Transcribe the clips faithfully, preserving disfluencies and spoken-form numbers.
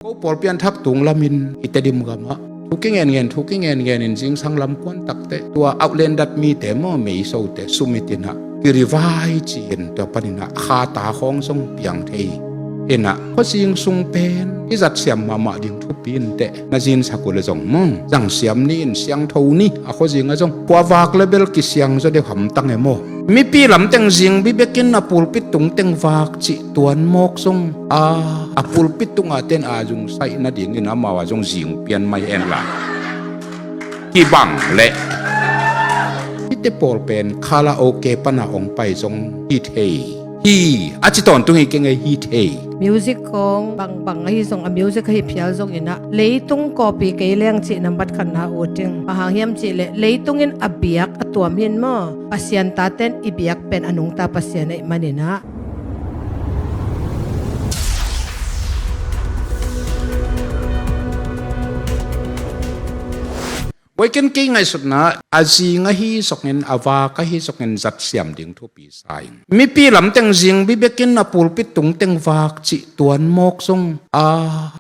Ko pawlpi an thak tung lamin i Tedim gamah thu kingenngen, thu kingenngen in zingsang lam kuan takte tua Outland dat mite maw, meisote sumit inah kirivai ci-in tua paninah khata khawng zong piang thei inah khuazing sung pen i zatsiam mahmah ding thupi inteh na zinsak uh le zong maw, zangsiam ni in siangtho ni a khuazing a zong khuavak le bel kisiang zaw deuh hamtang e maw? Mipi lamteng zingbi bekin a pulpit tungteng vak cih tuan mawk zong a, a pulpit tungah ten a zungsaih nadingin amau a zong zing pian mai henla kibang leh hite pawl pen karaoke pana ong pai zong hi thei hi a ci tawntung hi keng ei, hi thei. Music kong bangbang ahi zong a music ahi phial zong inah leitung kawpi kei leng cih nambat khatna uh ting. Bang hang hiam cihleh leitung in a biak a tuam hin maw, Pasian taten i biak pen a nungta Pasian aih maninah Boiken kei ngaihsutna a zing ahi zongin a vak ahi zongin zatsiam ding thupi sa in mipi lamteng zingbi bekin a pulpit tungteng vak cih tuan mawk zong a,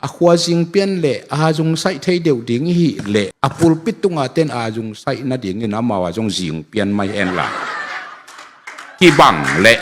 a khua zing pian leh a zungsaih thei deuh ding ihi leh a pulpit tungah ten a zungsaih nadingin amau a zong zing pian mai henla kibang leh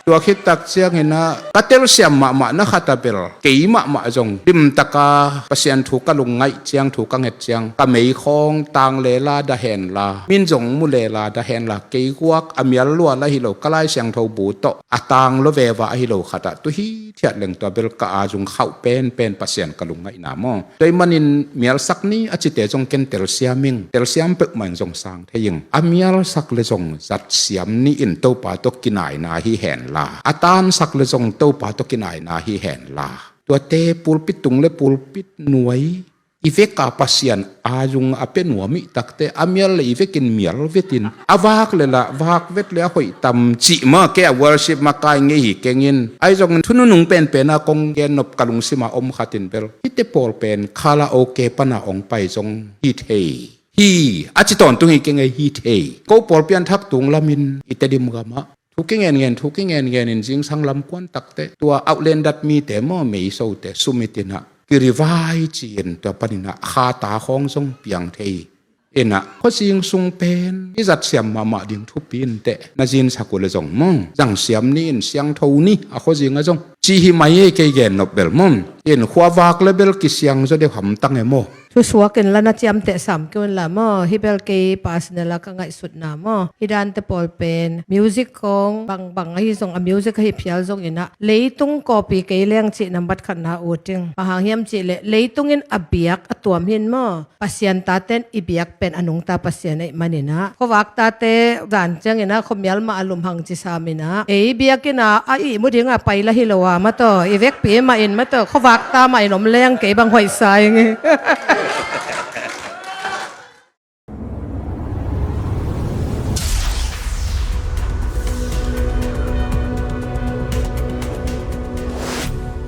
tua khittak cianginah ka telsiam mahmah na khat a bel kei mahmah zong dimtaka Pasian thu ka lungngaih ciang, thu ka nget ciang ka meikhawng tang lela dah henla, min zong mu lela dah henla, kei guak a mial lual ahi lo ka Lai Siangtho bu tawh a tang lo veva ahi lo khatah tu hithiat leng tua bel ka a zung khauh penpen Pasian ka lungngaihna maw. Tua ih manin mialsak ni a cite zong ken telsiam ing, telsiam peuhmah in zong sang thei ing. A mialsak le zong zatsiam ni in Topa tawh kinaina hi henla, a tansak le zong Topa tawh kinaina hi henla, tuate pulpit tung le pulpit nuai i veka Pasian a zung a pia nuam ih takte a mial le i vekin mial vetin a vak le lah vak vet le a hoih tam cih mah kei a worship mah kai ngei hi kengin ahi zongin thu nunung penpen a kong gennop ka lungsima om khatin bel hite pawl pen karaoke pana ong pai zong hi thei hi a ci tawntung hi keng ei, hi thei. Ko pawlpi an thak tung lamin i Tedim gamah thu kingenngen, thu kingenngen in zingsang lam kuan takte tua Outland dat mite maw, meisote sumit inah kirivai ci-in tua paninah khata khawng zong piang thei inah khuazing sung pen i zatsiam mahmah ding thupi inteh na zinsak uh le zong maw, zangsiam ni in siangtho ni a khuazing a zong ci hi mai ei, kei gennop bel maw. In khuavak le bel kisiang zaw deuh hamtang e maw? Thusuak in la na ciamteh sam kei unla maw, hi bel kei personal a ka ngaihsutna maw, hi dante pawl pen music kong bangbang ahi zong a music ahi phial zong inah leitung kawpi kei leng cih nambat khatna uh ting. Bang hang hiam cihleh leitung in a biak a tuam hin maw, Pasian taten i biak pen a nungta Pasian aih maninah khuavak tate zan cianginah khuamial mah a lum hang ci saminah ei biakinah a ihmu dinga pai la hi lo a mataw, i vekpi mah in mataw, khuavak ta mah in om leng kei bang hoihsa ing hi.